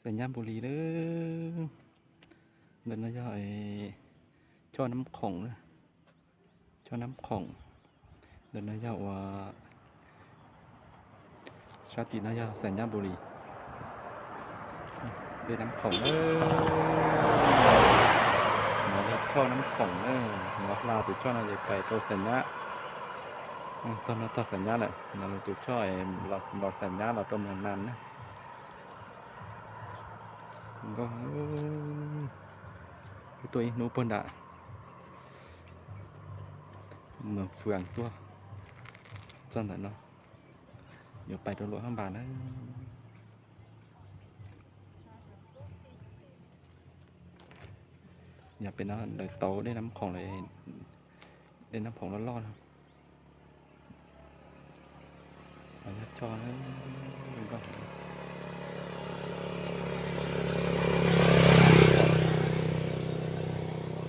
Xais Nyab Npu Lis lawm. Ntawm no yog Choj Nab Khoom, Choj Nab Khoom. Ntawm no yog ua sab tim no yog Xais Nyab Npu Lis. Dej Nab Khoom, no yog Choj Nab Khoom na. No hla tus choj no ces pais rau Xais Nyab. Tog no tog Xais Nyab lawm, no tus choj los Xais Nyab los rau Moos Nas na. Nkauj, tuaj ib hnub puag nram Moos Fas tuaj txog ntawm no, yuav pais rau Luam Hab Npas na. Yog pem no lawv tau dej Nab Khoom, dej Nab Khoom loj loj no. Yog choj,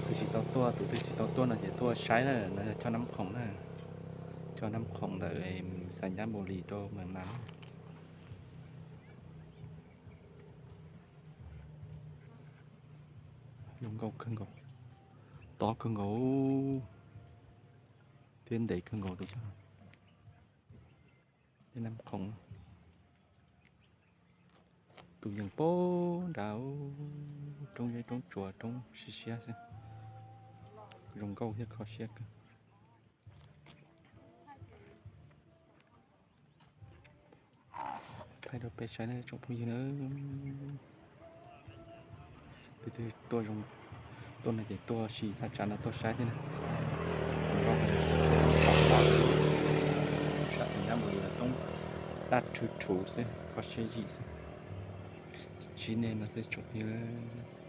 tus tsis tau tuaj, tus twg tsis tau tuaj no ces tuaj saib na, no yog Choj Nab Khoom na. Choj Nab Khoom ntawm Xais Nyab Npu Lis rau Moos Nas. Zoo nkauj kawg nkaus, tob kawg nkaus thiab ntev kawg nkaus. Dej Nab Khoom, tus yees puag nrad, roob zeb roob tsuas roob siab siab xwb, zoo nkauj thiab kho siab kawg. Thaij rau peb saib na tsoom phooj ywg na. Tus twg tuaj zoo, tuaj no ces tuaj sim thaj tsam no tuaj saib thiab na. Sab Xais Nyab Npu Lis los roob daj rhuv rhuv xwb, kho siab zim xwb. Tsis nej no xwb tsoom phooj ywg.